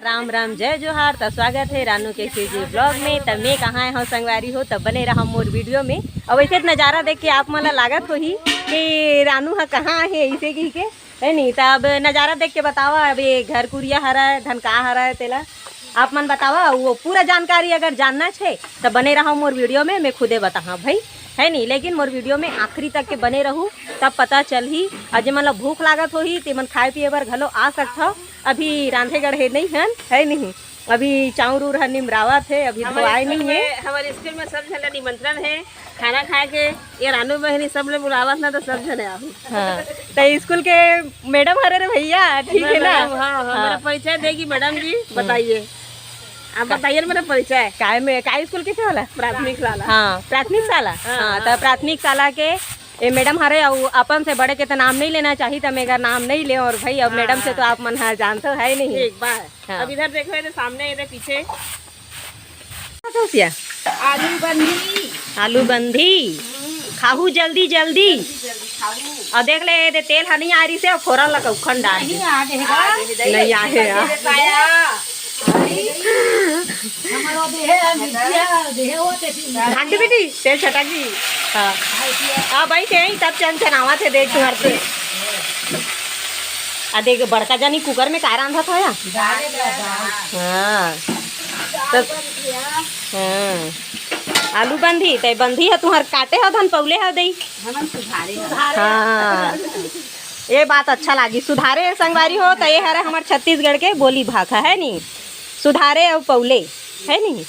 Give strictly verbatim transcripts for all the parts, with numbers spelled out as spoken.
राम राम, जय जोहार। त स्वागत हे रानू के सीजी ब्लॉग में। त मैं कहाँ आए हूँ संगवारी हो, त बने रहा मोर वीडियो में। अब ऐसे नजारा देख के आप मन ला लागत होही कि रानू ह कहाँ हे, ऐसे कही के, है नी? त अब नजारा देख के बतावा, अब ये घर कुरिया हरय, धन का हरय, तेला आप मन बतावा। वो पूरा जानकारी अगर जानना छे, त बने रहा मोर वीडियो में, मैं खुदे बताहा भाई, है नी? लेकिन मोर वीडियो में आखिरी तक के बने रहू, तब पता चलही। और जे मन ला भूख लागत होही, ते मन खाए पिए बर घलो आ सकथव। अभी रांधे गढ़े नहीं हन, है नहीं? अभी चाउर उर ह निमरावत हे, अभी हमर धोआए स्कूल नहीं हे। में, हमर स्कूल में सब झन ला निमंत्रण हे खाना खाए के। ये रानू बहिनी सब ले बुलावत ना, तो सब झने आहू। हाँ, त स्कूल के मैडम हरे रे भैया, ठीक है ना? मैडम, हाँ, हाँ, हाँ। मेरा परिचय देगी मैडम जी, बताइए। आप बताइए ना मेरा परिचय। काय में, काय स्कूल के थे वाला? प्राथमिक शाला। हाँ, प्राथमिक शाला। हाँ, हाँ, हाँ। त प्राथमिक शाला के ये मैडम हरे, अउ अपन से बड़े के त नाम नहीं लेना चाहिए, त मैं अगर नाम नहीं ले, और भाई, अब मैडम से तो आप मन ह जानते हो, है नहीं? ठीक, बाय। हाँ। अब इधर देखो, ये सामने, ये पीछे। सोसिया? आलू बंधी। आलू बंधी। हम्म। खाहू जल्दी, जल्दी। जल्दी, जल्दी खाहू। और देख ले, ये दे तेल ह नहीं आ रही से, और फोरन लगा उखन डाल नहीं दे। आ देगा। नहीं आ है यार। अरे, हमारा देह है, मिर्चिया, देह होते थी। घंटी बेटी, तेल छटक गई। हाँ। हाँ, भाई, ते ही तब चन चनावा थे, देख तुम्हारे पे। आ देख, बड़का जानी कुकर में का रांधा था या? दाल है, दाल। हाँ। दाल तब बन गया। हाँ। आलू बंधी, ते बंधी है तुहार, काटे हो धन पौले हो दई। हमन सुधारे हो। हाँ। ये बात अच्छा लागी, सुधारे संगवारी हो, त ये हरे हमर छत्तीसगढ़ के बोली भाखा, है नी? सुधारे अउ पौले, है नी?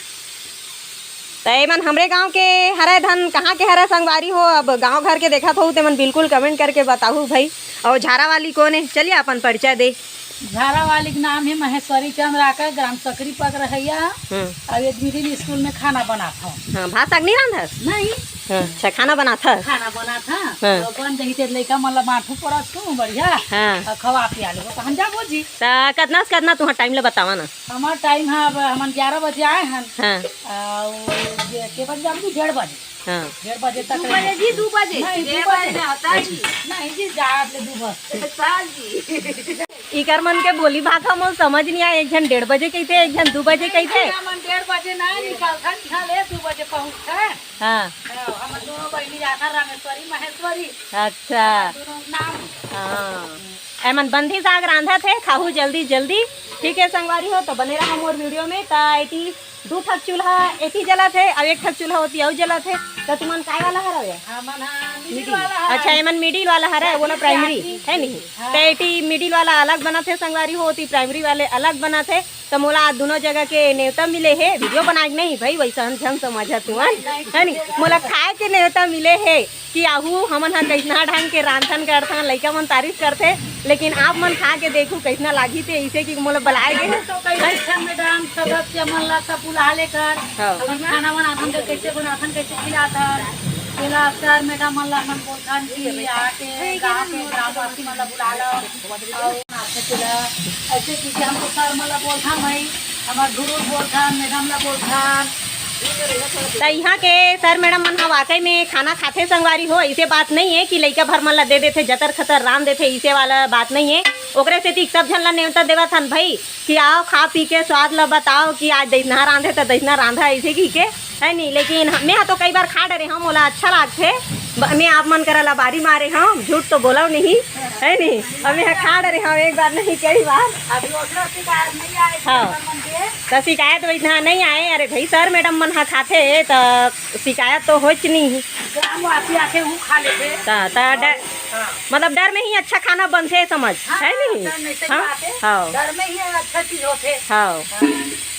त एमन हमरे गांव के हरे धन कहाँ के हरे संगवारी हो? अब गांव घर के देखत हो, तेमन बिल्कुल comment करके बताहू भाई। अउ झारा वाली कोन हे? चलिए अपन परिचय दे। झारा वाली के नाम हे महेश्वरी चंद्राकर, ग्राम सकरी पग रहैया। हम्म। अब ये मिडिल स्कूल में खाना बनात हूँ। हाँ, भात साग नहीं रांधस? नहीं। हाँ, अच्छा, खाना बनात हस? खाना बनात हूँ। हाँ। तो बन जाही ते लइका मन ला बांटू पड़त हूँ, बढ़िया। हाँ। और खवा पिया लेबो, तो हम जाबो जी। त कतना से कतना तुहार टाइम ला बतावा ना? हमार टाइम है, अब हमन ग्यारह बजे आए हन। हाँ। आ, वो जे, के बजे जाबो? डेढ़ बजे। हाँ। डेढ़ बजे तक दू बजे जी, दू बजे। नहीं, डेढ़ दू बजे बजे। ना होता है जी। नहीं जी, जात ले दू बजे। साल जी। इकर मन के बोली भाखा मोर समझ नहीं आए, एक झन डेढ़ बजे कहिथे, एक झन दू बजे कहिथे। हमन डेढ़ बजे ना निकलथन, इहाँ ले दू बजे पहुँचथन। हाँ। हाँ, हमन दोनों बहिनी जाथन रामेश्वरी, महेश्वरी। अच्छा। दोनों नाम। हाँ। एमन बंधी साग रांधत हे, खाहू जल्दी जल्दी। ठीक है संगवारी हो, तो बने रहा मोर वीडियो में। त एती दू ठक चूल्हा एती जलत हे, अउ एक ठक चूल्हा ओती अउ जलत हे। त तुमन काय वाला हरव या? हमन हा मिडिल वाला हरव। अच्छा, एमन मिडिल वाला हरय, वो ना प्राइमरी है नहीं। हाँ। त एती मिडिल वाला अलग बनत हे संगवारी हो, ओती प्राइमरी वाले अलग बनत हे। त मोला आज दोनों जगह के नेवता मिले हे, वीडियो बनाए के नहीं भाई, वैसा हम झन समझत हूँ, है नहीं? मोला खाए के नेवता मिले हे। कि आहू हमन ह कइसना ढंग के रांधथन करथन, लइका मन तारीफ करथे, लेकिन आप मन खा के देखू कइसना लागही ते, इसे कि मोला बलाए गे हे। तो कइसे मैडम सदस्य मन ला सब बुला लेकर हाँ। अपन खाना बनाथन, तो कइसे बनाथन, कइसे खिलाथन, तेला सर मैडम मन ला हमन बोलथन कि आके गाँव के ग्रामवासी मन ला बुला लो। अउ नाश्ता तेला ऐसे कि हमको सर मन ला बोलथन भाई, हमर गुरु बोलथन, मैडम ला बोलथन। त इहाँ के सर मैडम मन ह वाकई में खाना खाथे संगवारी हो, ऐसे बात नहीं है कि लइका भर मन ला दे देथे, जतर खतर रांध देथे, इसे वाला बात नहीं है। ओकरे सेती सब झन ला नेवता देवत हन भाई कि आओ, खा पी के स्वाद ला बताओ कि आज दइसना रांधे त दइसना रांधा, ऐसे कहि के, है नी? लेकिन हम, मैं ह तो कई बार खा डरे हूँ, मोला अच्छा लागथे। ब-, मैं आप मन करा लबारी मारे हूँ, झूठ तो बोलव नहीं, है नी? अब मैं ह खा डरे हूँ एक बार नहीं, कई बार। अभी ओतना शिकायत नहीं आए हाँ। सर मन के। त शिकायत वइसना नहीं आए। अरे भाई, सर मैडम मन ह खाथे त शिकायत तो होच नहीं। ग्रामवासी आके वो खा लेथे। त, त डर, हाँ। मतलब डर में ही अच्छा खाना बनथे समझ, हाँ, है नहीं? डर में सही हाँ? बात है। हाँ। डर में ही अच्छा चीज होथे। हाँ। हाँ।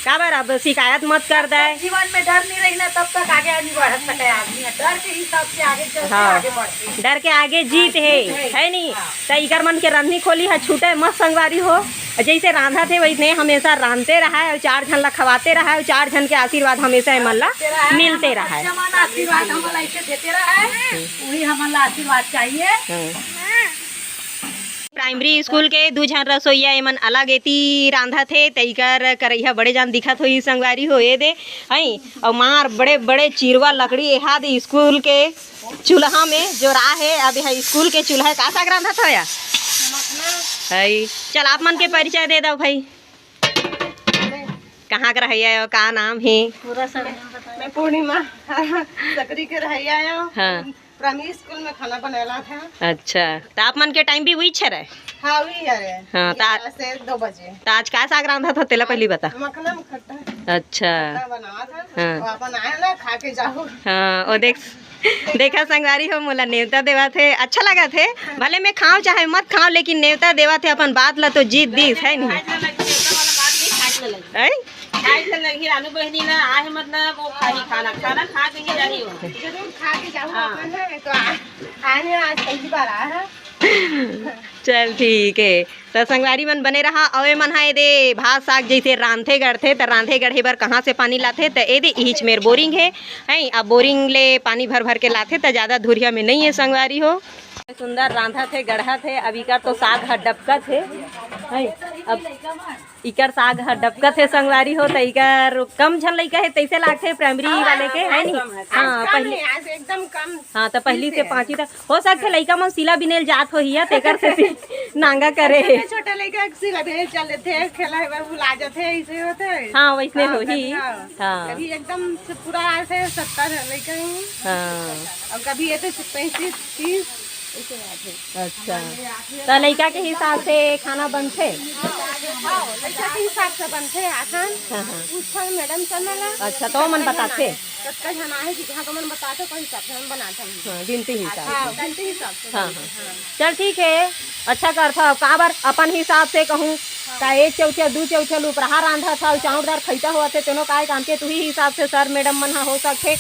काबर अब शिकायत मत कर दे। जीवन में डर नहीं रही ना, तब तक आगे नहीं बढ़ सके आदमी। डर के हिसाब से आगे चलते हाँ। आगे बढ़ते। डर के आगे जीत हाँ, हे, जीत हे। है नी? हाँ। त इकर मन के रंधनी खोली ह छूटे मत संगवारी हो। जैसे रांधत हे वैसने हमेशा रांधते रहा है, चार झन ला खवाते रहा है, चार झन के आशीर्वाद हमेशा एमन ला मिलते रहा है। जमान आशीर्वाद हमन ला ऐसे देते रहा है, वही हमन ला आशीर्वाद चाहिए। हम्म। प्राइमरी स्कूल के दू झन रसोईया एमन अलग एती रांधत हे, तइकर करइहा बड़े जान दिखत होही संगवारी हो, ए दे, हई, अउ मार बड़े बड़े चिरवा लकड़ी एहा दे स्कूल के चूल्हा में जोरा हे। अब एहा स्कूल के चूल्हा हे, का साग रांधत हो या? हई, चल आप मन के परिचय दे दव भाई। कहाँ के रहइया हो, का नाम हे? पूरा सब नाम बताओ। मैं पूर्णिमा सकरी के रहइया हूँ। हाँ। प्राइमरी स्कूल में खाना बनाए ला था। अच्छा, तो आप मन के टाइम भी वही छे रहे? हाँ, वही है। हाँ, ता- ग्यारह से दो बजे। तो आज का साग रांधा था, तेला पहली बता। मखना में खट्टा। अच्छा। खट्टा बनावा था। हाँ। तो अपन आए ना, खा के जाओ। हाँ, वो देख, देखा संगवारी हो, मोला नेवता देवा थे, अच्छा लगा थे, भले मैं खाओ चाहे मत खाओ, लेकिन नेवता देवा थे, अपन बात ला तो जीत दीस, है नहीं? हैं? खाए से लगी रानू बहनी ना, आहे मतलब वो खाही खाना, खाना खा के ही जाही हो। जरूर खा के जाऊँ हाँ। अपन है, तो आ-, आने आज पहली बार आया है। चल ठीक है, तो संगवारी मन बने रहा। अउ ए मन हा एदे भात साग जैसे रांधथे गढ़थे, त रांधे गढ़े बर कहाँ से पानी लाथे? त एदे इहिच मेर बोरिंग है, हैं? अब बोरिंग ले पानी भर भर के लाथे, त ज़्यादा धुरिया में नहीं है संगवारी हो। सुंदर रांधत हे, गढ़त हे। अब इकर तो साग ह डबकत हे, हैं? अब इकर साग ह डबकत हे संगवारी हो, त इकर कम झन लइका हे तइसे लागथे प्राइमरी हाँ, वाले के, है नी? कम है। हाँ, आज कम पहली है, आज एकदम कम। हाँ, त पहली से पाँचवीं तक हो सकथे लइका मन सिला बिनेल जात होही या तेकर से सी-, नांगा करे हे। छोटे छोटे लइका सिला बिनेल चल देथे, खेला हे बर भुला जाथे, ऐसे होथे। हाँ, वैसने हाँ, होही। कभी हाँ, हाँ। कभी एकदम से पूरा ऐसे सत्तर लइका हूँ। हाँ। अउ कभी ये तो पैंतीस, तीस, ऐसे बात है। अच्छा, त लइका के हिसाब से खाना बनथे? हाँ, लइका के हिसाब से बनथे आसान। हाँ, हाँ। पूछथन मैडम से ना ला। अच्छा, त ओमन बताथे? कतका झन आहे कि हाँ, त ओमन बताथे, ओकर हिसाब से हम बनाथन। हाँ, गिनती हिसाब से। हाँ, गिनती हिसाब से हाँ, बनथे, हाँ। हाँ। चल ठीक है, अच्छा करथव। काबर अपन हिसाब से कहूँ, का एक चौथिया, दू चौथिया ल उपराहा रांधत हव, चाउर दार खइता होवत हे, तेनो काय काम के, तुही हिसाब से सर मैडम मन ह हो सकथे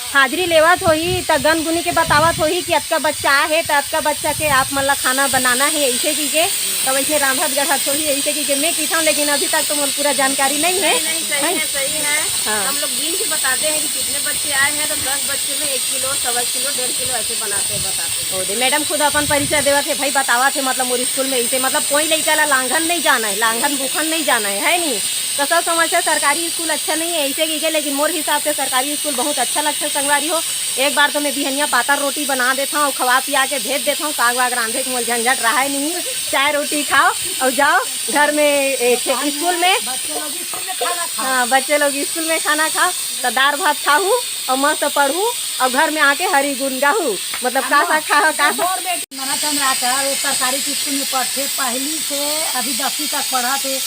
हाजिरी लेवत होही, त गन गुनी के बतावत होही कि अतका बच्चा आहे, त अतका बच्चा के आप मन ला खाना बनाना हे, अइसे कहिके, त वइसे रांधत गढ़त होही, अइसे कहिके मैं कहिथंव, लेकिन अभी तक तो मोर पूरा जानकारी नहीं है। नहीं, नहीं, सही हैं? है, सही है। हाँ। हम लोग गिन के बताते हैं कि कितने बच्चे आए हैं, तो दस बच्चे में एक किलो, सवा किलो, डेढ़ किलो ऐसे बनाते हैं, बताते हैं। ओ दे, मैडम खुद अपन परिचय देवत हे, भाई बतावत हे, मतलब मोर स्कूल में अइसे, मतलब कोई लइका ला लांघन नहीं जाना है, लांघन बुखन नहीं जाना है, है नहीं? तो सब समझ है सरकारी स्कूल अच्छा नहीं है, अइसे कहिके, लेकिन मोर हिसाब से सरकारी स्कूल बहुत अच्छा लगता है संगवारी हो। एक बार तो मैं बिहनिया पातर रोटी बना देथंव अउ खवा पिया के भेज देथंव, साग वाग रांधे के मोर झंझट रहा है नहीं, चाय रोटी खाओ अउ जाओ घर में, ए, खे-, स्कूल में। बच्चे लोग स्कूल में खाना खाओ। हाँ, बच्चे लोग स्कूल में खाना खाओ, तो दार भात खाहू अउ मस्त पढ़हू अउ घर में आके हरी गुन गाहू। मतलब का साग खा, का साग? मोर बेटी मना चंद्रा का वो सरकारी स्कूल में पढ़थे, पहली से अभी दसवीं तक पढ़त हे,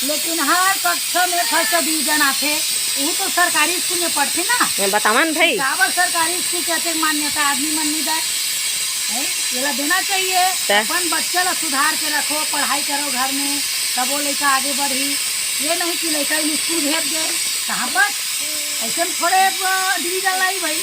लेकिन हर कक्षा में फर्स्ट डिवीजन आथे। वो तो सरकारी स्कूल में पढ़थे ना। मैं बतावन भाई। काबर सरकारी स्कूल के अतेक मान्यता आदमी मन नहीं दे? हैं? ये ला देना चाहिए। त? अपन बच्चा ला सुधार के रखो, पढ़ाई करो घर में, तब वो लइका आगे बढ़ी। ये नहीं कि लइका स्कूल भेज दे, कहाँ पर? ऐसे में थोड़े, अ, डिवीजन लाई भाई।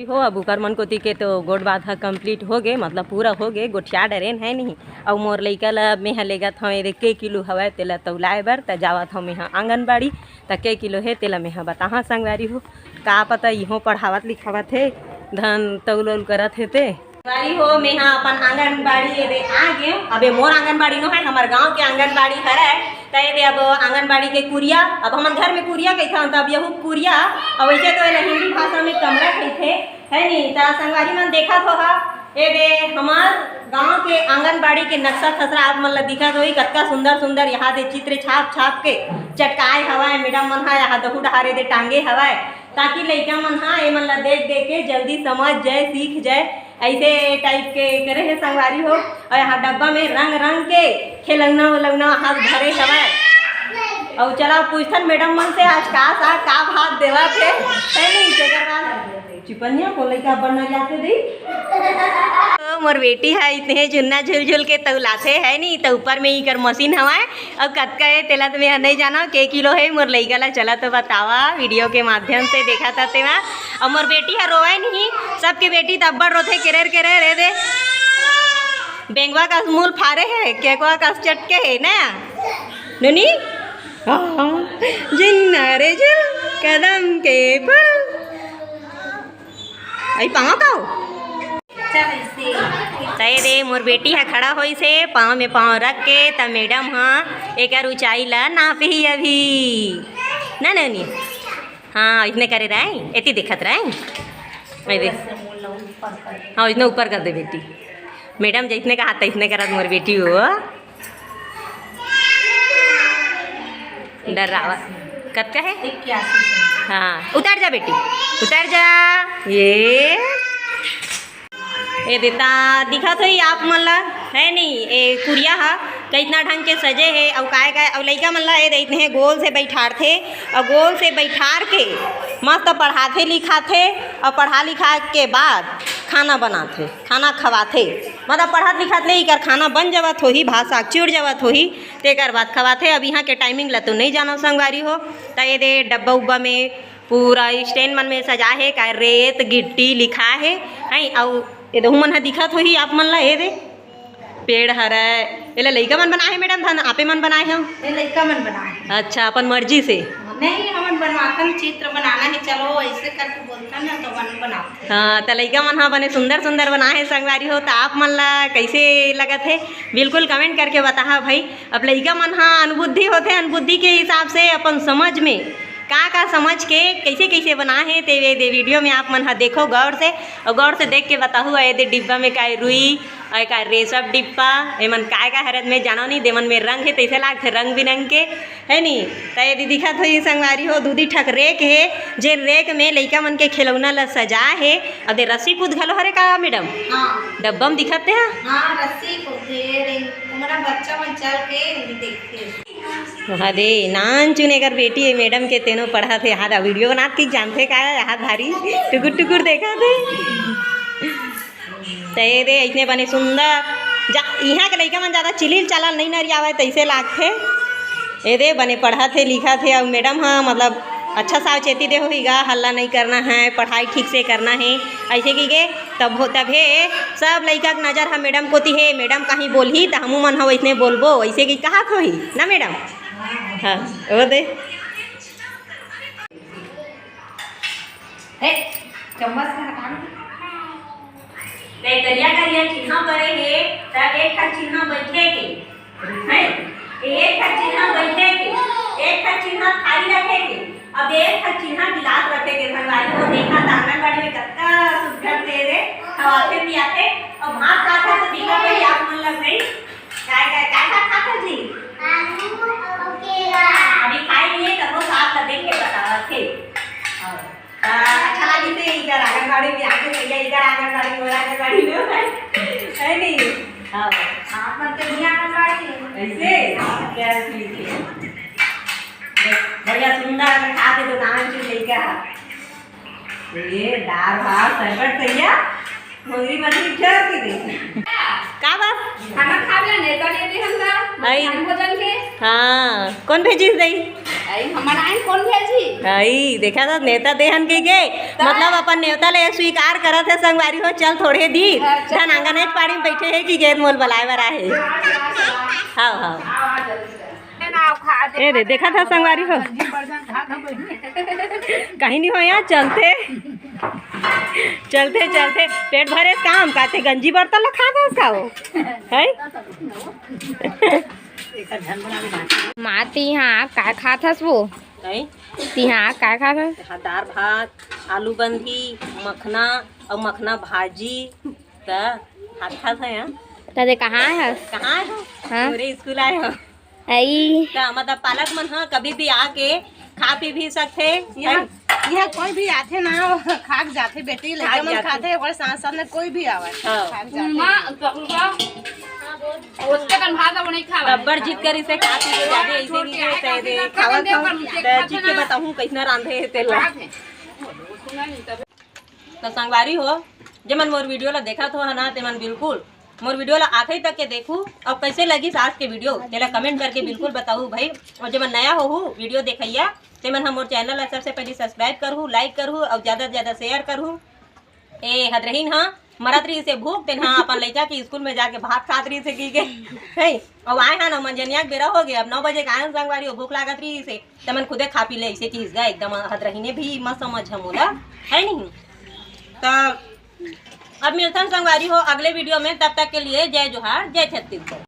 हो, अब उकर मन कोती के तो गोठ बात ह complete हो गे, मतलब पूरा हो गे, गोठिया डरेन है नहीं। अउ मोर लइका ला मेंहा लेगत हंव, एदे के किलो हवय, तेला तौलाए बर, त जावत हंव मेंहा आंगनबाड़ी, त के किलो हे, तेला मेंहा बताहां संगवारी हो। का पता इहों पढ़ावत लिखावत हे, धन तौल-उल करत हे ते। संगवारी हो, मेंहा अपन आंगनबाड़ी एदे आ गेंव। अबे मोर आंगनबाड़ी नो है, हमर गांव के आंगनबाड़ी हरय। त एदे अब आंगनबाड़ी के कुरिया, अब हमन घर में कुरिया कहिथन, त अब यहू कुरिया, अब वैसे तो एला हिंदी भाषा में कमरा कहिथे, है नी? त संगवारी मन देखत हो हा, एदे हमर गांव के आंगनबाड़ी के नक्शा खसरा आप मन ला दिखत होही, कतका सुंदर सुंदर यहाँ दे चित्र छाप छाप के चटकाए हवय मैडम मन हा, यहाँ दहू डहार एदे टांगे हवय। ताकि लइका मन ह एमन ला देख देख के जल्दी समझ जाए, सीख जाए, ऐसे टाइप के करे हे संगवारी हो। अउ यहाँ डब्बा में रंग रंग के खेलौना उलौना ह भरे हवय। अउ चला पूछथन मैडम मन से आज का साग का भात देवत हे, है नहीं? तेकर बाद चिपनिया को लइका बनना जाते दी। तो मोर बेटी ह इतने झुन्ना झुल झुल के तौलाथे, है नहीं? तो ऊपर में इकर मशीन हवय। अउ कतका हे तेला तो मैं नइ जानव, के किलो हे मोर लइका ला, चला तो बतावा, वीडियो के माध्यम से देखा था तेमा। अउ मोर बेटी ह रोवय नहीं, सबके बेटी त अब्बड़ रोथे, केरेर केरेर, एदे बेंगवा कस मुंह फारे हे, केकवा कस चटके हे ना नोनी। हाँ, जिन्ना रे जिल कदम के फूल। आई पाँव का हो? त एदे मोर बेटी ह खड़ा होइस हे, पाँव में पाँव रख के, त मैडम ह एकर ऊंचाई ला नापही अभी। ना नोनी? हाँ, इसने करे रहे, एती देखत रहे। एदे। हाँ, इसने ऊपर कर दे बेटी। मैडम जैसने कहा तैसने करत मोर बेटी हो। डरावा। कतका हे? इक्यासी। हाँ, उतर जा बेटी, उतर जा। ये, ये देता दिखत होही आप मन ला, है नहीं? ए कुरिया हा कतना ढंग के सजे हे, अउ काय काय, अउ लइका मन ला ये देते हैं, गोल से बैठारथे, अउ गोल से बैठार के मस्त पढ़ाथे लिखाथे, अउ पढ़ा लिखा के बाद खाना बनाथे, खाना खवाथे। मतलब पढ़त लिखत ले इकर खाना बन जावत होही, भात साग चुड़ जावत होही, तेकर बाद खवाथे। अब इहाँ के टाइमिंग ला तो नहीं जानव संगवारी हो। त ये दे डब्बा उब्बा में पूरा स्टैंड मन में सजा हे, का रेत गिट्टी लिखा हे, हैं? अउ ये दे उमन ह दिखत होही आप मन ला, ये दे पेड़ हरय, एला लइका मन बनाए हे मैडम, धन आपे मन बनाए हो? ये लइका मन बनाए हे। अच्छा, अपन मर्जी से? नहीं, हमन बनवाथन, चित्र बनाना है, चलो ऐसे करके बोलथन ना, तो मन बनाथन। हाँ, त लइका मन ह बने सुंदर सुंदर बनाए हे संगवारी हो। त आप मन ला कैसे लगत हे, बिल्कुल कमेंट करके बताहा भाई। अब लइका मन ह अनबुद्धि होथे, अनबुद्धि के हिसाब से अपन समझ में का का समझ के कैसे कैसे बनाए हे, ते ये दे वीडियो में आप मन ह देखो गौर से, और गौर से देख के बताहू। ये दे डिब्बा में काय रुई, अउ काय रेशम डिब्बा, एमन काय काय हरत में जानो नहीं, देमन में रंग हे, तैसे लागथे रंग बिरंग के, है नी? त ये दे दिखत होही संगवारी हो, दू दी ठक रेक हे, जे रेक में लइका मन के खिलौना ला सजा हे। अउ दे रस्सी कूद घलो हरे का मैडम? हाँ। डब्बा में दिखत हे? हाँ, रस्सी कूद हे, रे, ओमन बच्चा मन चल के देखथे। हाँ दे, नान चुन एकर बेटी हे मैडम के, तेनो पढ़त हे। हाँ दा, वीडियो बनात कि जानथे का, हाथ भारी टुकुर टुकुर देखत हे। त ये दे, अइसने बने सुंदर। जा, इहाँ के लइका मन जादा चिलिल चालल नइ नरियावय, तइसे लागथे। ये दे, बने पढ़त हे, लिखत हे, अउ मैडम ह, मतलब, अच्छा सावचेती दे होही गा, हल्ला नहीं करना है, पढ़ाई ठीक से करना है, ऐसे की के तब हो, तभे सब लइका के नजर ह मैडम कोती हे। मैडम कहीं बोलही त हमू मन ह वइसने बोलबो, ऐसे की कहत होही ना मैडम? हाँ, वो दे। ए, चम्मच से हटा दे। ते करिया करिया चिन्हा बने हे, त एक ठन चिन्हा बइठे के, हैं? एक ठन चिन्हा बइठे के, एक ठन चिन्हा थारी रखे के, अब एक ठन चिन्हा गिलास रखे के। संगवारी हो, देखा त आंगनबाड़ी में कतका सुघर दे रे, खवाथे पियाथे, अब भात खाथे त दिखा भाई आप मन लग गई। काय, काय, काय भात खात हो जी? आलू अउ केला। अभी खाई नहीं है, तब वो साथ ला देख के बतावत हे। हाँ। आ, अच्छा लागिस हे इधर आंगनबाड़ी में आके, भैया इधर आंगनबाड़ी, मोर आंगनबाड़ी में, है नहीं? हाँ। आप मन के भी आंगनबाड़ी है। ऐसे? क्या चीज है? बढ़िया सुंदर अगर खाते तो नाम चीज लेकर। ये दाल भात, सरबट, भैया। मुंगरी मछली फेर के दे। का बा? खाना खा ले, नेता दे दे हमला। आई। मध्याह्न भोजन के। हाँ, कौन भेजिस दई? आई, हमर आइन कौन भेजी? आई, देखा त नेता देहन के गे। त? मतलब अपन नेवता ले स्वीकार करत हे संगवारी हो, चल थोड़े दी। हाँ, चल। धन आंगन पाड़ी में बैठे हे कि गेंद मोल बलाए बर आहे। हाँ, हाँ, हाँ। हाँ, हाँ, जल्दी कर। ए दे, देखा था संगवारी हो। कहीं नहीं हो यहाँ, चलते, चलते, चलते पेट भरे काम काथे, गंजी बर्तन ला खा दस का हो, है? माँ, तिहा का खात हस वो? हैं? तिहा का खात हस? हाँ, दार भात, आलू बंधी, मखना अउ मखना भाजी, त खात हस यहाँ। त दे कहाँ हस? कहाँ हो? हाँ? पूरे स्कूल आए हो? आई। त मतलब पालक मन ह कभी भी आके खा पी भी सकथे। यहाँ, हैं? यहाँ कोई भी आथे ना, खा के जाथे बेटी, खा लइका के मन जाथे। खाथे, ओकर साथ साथ में कोई भी आवे, हाँ। खा के जाथे। माँ, तो उसके कन भात अब नहीं खावा। अब्बड़ जिद करिस हे खा पी के जाबे, ऐसे नहीं के ते दे खावत हूँ, त जी के बताहूँ कैसना रांधे हे तेला। त संगवारी हो, जेमन मोर वीडियो ला देखत हो ना, तेमन बिल्कुल मोर वीडियो ला आखिरी तक के देखू, अउ कैसे लगिस आज के वीडियो, तेला कमेंट करके बिल्कुल बताहू भाई। अउ जेमन नया होहू वीडियो देखइया, तेमन ह मोर चैनल ला सबसे पहले सब्सक्राइब करहू, लाइक करहू अउ ज्यादा से ज्यादा शेयर करहू। ए हदरहीन ह मरत रहिस हे भूख, तेन ह अपन लइका के स्कूल में जाके भात खात रहिस हे की के, हे, अउ आए हन, मंझनिया के बेरा हो गे, अब नौ बजे के आए हन संगवारी हो, भूख लागत रहिस हे, त मन खुदे खा पी ले, अइसे किहिस गा, एकदम हदरहीने भी मत समझ ह मोला, है नहीं? त अब मिलथन संगवारी हो अगले वीडियो में, तब तक के लिए जय जोहार, जय छत्तीसगढ़।